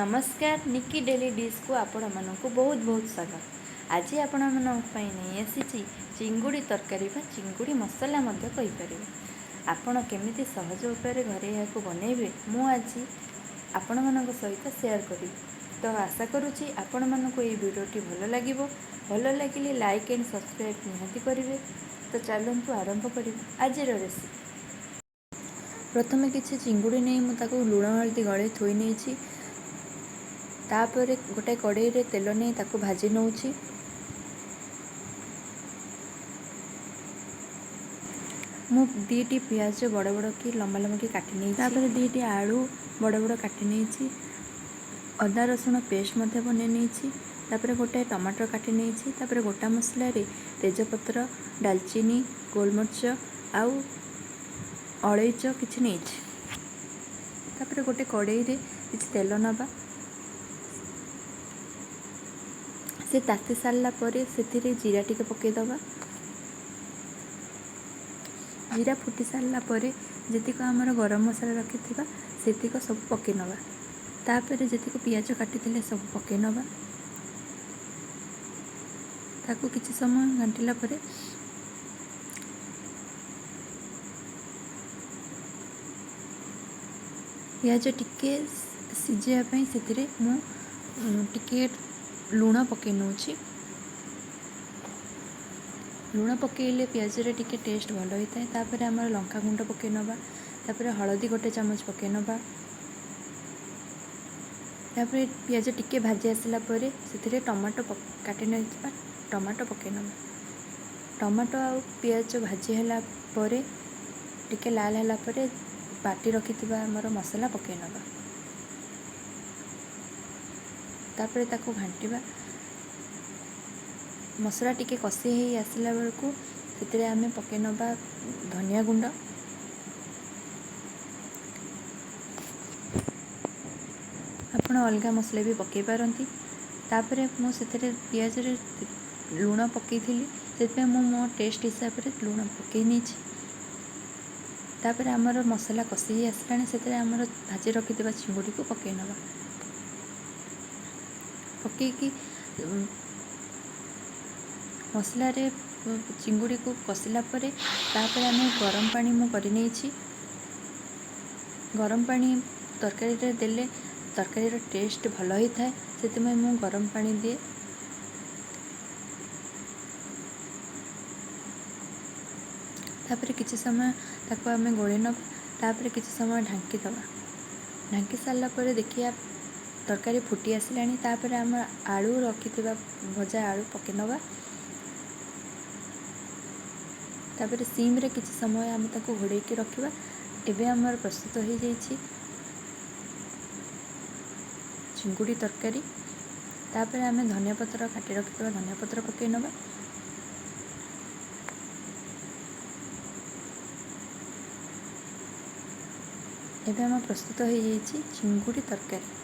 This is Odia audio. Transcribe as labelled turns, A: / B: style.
A: ନମସ୍କାର, ନିକି ଡେଲି ଡିଶ୍କୁ ଆପଣମାନଙ୍କୁ ବହୁତ ବହୁତ ସ୍ୱାଗତ। ଆଜି ଆପଣମାନଙ୍କ ପାଇଁ ନେଇ ଆସିଛି ଚିଙ୍ଗୁଡ଼ି ତରକାରୀ ବା ଚିଙ୍ଗୁଡ଼ି ମସଲା ମଧ୍ୟ କହିପାରିବେ। ଆପଣ କେମିତି ସହଜ ଉପାୟରେ ଘରେ ଏହାକୁ ବନେଇବେ, ମୁଁ ଆଜି ଆପଣମାନଙ୍କ ସହିତ ସେୟାର କରିବି। ତ ଆଶା କରୁଛି ଆପଣମାନଙ୍କୁ ଏହି ଭିଡ଼ିଓଟି ଭଲ ଲାଗିବ। ଭଲ ଲାଗିଲେ ଲାଇକ୍ ଆଣ୍ଡ ସବସ୍କ୍ରାଇବ୍ ନିହାତି କରିବେ। ତ ଚାଲନ୍ତୁ ଆରମ୍ଭ କରିବା ଆଜିର ରେସିପି। ପ୍ରଥମେ କିଛି ଚିଙ୍ଗୁଡ଼ି ନେଇ ମୁଁ ତାକୁ ଲୁଣ ହଳଦୀ ଗଳେଇ ଥୋଇ ନେଇଛି। ତାପରେ ଗୋଟେ କଡ଼େଇରେ ତେଲ ନେଇ ତାକୁ ଭାଜି ନେଉଛି। ମୁଁ 2ଟି ପିଆଜ ବଡ଼ ବଡ଼ କି ଲମ୍ବା ଲମ୍ବା କି କାଟି ନେଇଛି। ତାପରେ 2ଟି ଆଳୁ ବଡ଼ ବଡ଼ କାଟି ନେଇଛି। ଅଦା ରସୁଣ ପେଷ୍ଟ ମଧ୍ୟ ବନେଇ ନେଇଛି। ତାପରେ ଗୋଟେ ଟମାଟର କାଟି ନେଇଛି। ତାପରେ ଗୋଟା ମସଲାରେ ତେଜପତ୍ର, ଡାଲଚିନି, ଗୋଲମରିଚ ଆଉ ଅଳେଇଚ କିଛି ନେଇଛି। ତାପରେ ଗୋଟେ କଡ଼େଇରେ କିଛି ତେଲ ନେବା। ସେ ତାତି ସାରିଲା ପରେ ସେଥିରେ ଜିରା ଟିକେ ପକାଇଦେବା। ଜିରା ଫୁଟି ସାରିଲା ପରେ ଯେତିକ ଆମର ଗରମ ମସଲା ରଖିଥିବା, ସେତିକ ସବୁ ପକାଇ ନେବା। ତାପରେ ଯେତିକ ପିଆଜ କାଟିଥିଲେ ସବୁ ପକାଇ ନେବା। ତାକୁ କିଛି ସମୟ ଘାଣ୍ଟିଲା ପରେ ପିଆଜ ଟିକେ ସିଝିବା ପାଇଁ ସେଥିରେ ମୁଁ ଟିକେ ଲୁଣ ପକାଇ ନେଉଛି। ଲୁଣ ପକାଇଲେ ପିଆଜରେ ଟିକେ ଟେଷ୍ଟ ଭଲ ହୋଇଥାଏ। ତାପରେ ଆମର ଲଙ୍କା ଗୁଣ୍ଡ ପକାଇ ନେବା। ତାପରେ ହଳଦୀ 1 ଚାମଚ ପକାଇ ନେବା। ତାପରେ ପିଆଜ ଟିକେ ଭାଜି ଆସିଲା ପରେ ସେଥିରେ ଟମାଟୋ କାଟି ନେଇଥିବା ଟମାଟୋ ପକାଇ ନେବା। ଟମାଟୋ ଆଉ ପିଆଜ ଭାଜି ହେଲା ପରେ, ଟିକେ ଲାଲ ହେଲା ପରେ ବାଟି ରଖିଥିବା ଆମର ମସଲା ପକାଇ ନେବା। ତାପରେ ତାକୁ ଘାଣ୍ଟିବା। ମସଲା ଟିକେ କଷି ହେଇ ଆସିଲା ବେଳକୁ ସେଥିରେ ଆମେ ପକାଇ ନେବା ଧନିଆ ଗୁଣ୍ଡ। ଆପଣ ଅଲଗା ମସଲା ବି ପକାଇ ପାରନ୍ତି। ତାପରେ ମୁଁ ସେଥିରେ ପିଆଜରେ ଲୁଣ ପକାଇଥିଲି, ସେଥିପାଇଁ ମୁଁ ମୋ ଟେଷ୍ଟ ହିସାବରେ ଲୁଣ ପକାଇ ନେଇଛି। ତାପରେ ଆମର ମସଲା କଷି ହେଇ ଆସିଲାଣି, ସେଥିରେ ଆମର ଭାଜି ରଖିଥିବା ଚିଙ୍ଗୁଡ଼ିକୁ ପକାଇ ନେବା। ପକାଇକି ମସଲାରେ ଚିଙ୍ଗୁଡ଼ିକୁ କଷିଲା ପରେ ତାପରେ ଆମେ ଗରମ ପାଣି ମୁଁ କରିନେଇଛି। ଗରମ ପାଣି ତରକାରୀରେ ଦେଲେ ତରକାରୀର ଟେଷ୍ଟ ଭଲ ହେଇଥାଏ, ସେଥିପାଇଁ ମୁଁ ଗରମ ପାଣି ଦିଏ। ତାପରେ କିଛି ସମୟ ତାକୁ ଆମେ ଗୋଳେଇ ନେବା। ତାପରେ କିଛି ସମୟ ଢାଙ୍କି ଦେବା। ଢାଙ୍କି ସାରିଲା ପରେ ଦେଖିବା ତରକାରୀ ଫୁଟି ଆସିଲାଣି। ତାପରେ ଆମେ ଆଳୁ ରଖିଥିବା ଭଜା ଆଳୁ ପକାଇ ନେବା। ତାପରେ ସିମ୍ରେ କିଛି ସମୟ ଆମେ ତାକୁ ଘୋଡ଼େଇକି ରଖିବା। ଏବେ ଆମର ପ୍ରସ୍ତୁତ ହୋଇଯାଇଛି ଚିଙ୍ଗୁଡ଼ି ତରକାରୀ। ତାପରେ ଆମେ ଧନିଆ ପତ୍ର କାଟି ରଖିଥିବା ଧନିଆ ପତ୍ର ପକାଇ ନେବା। ଏବେ ଆମ ପ୍ରସ୍ତୁତ ହୋଇଯାଇଛି ଚିଙ୍ଗୁଡ଼ି ତରକାରୀ।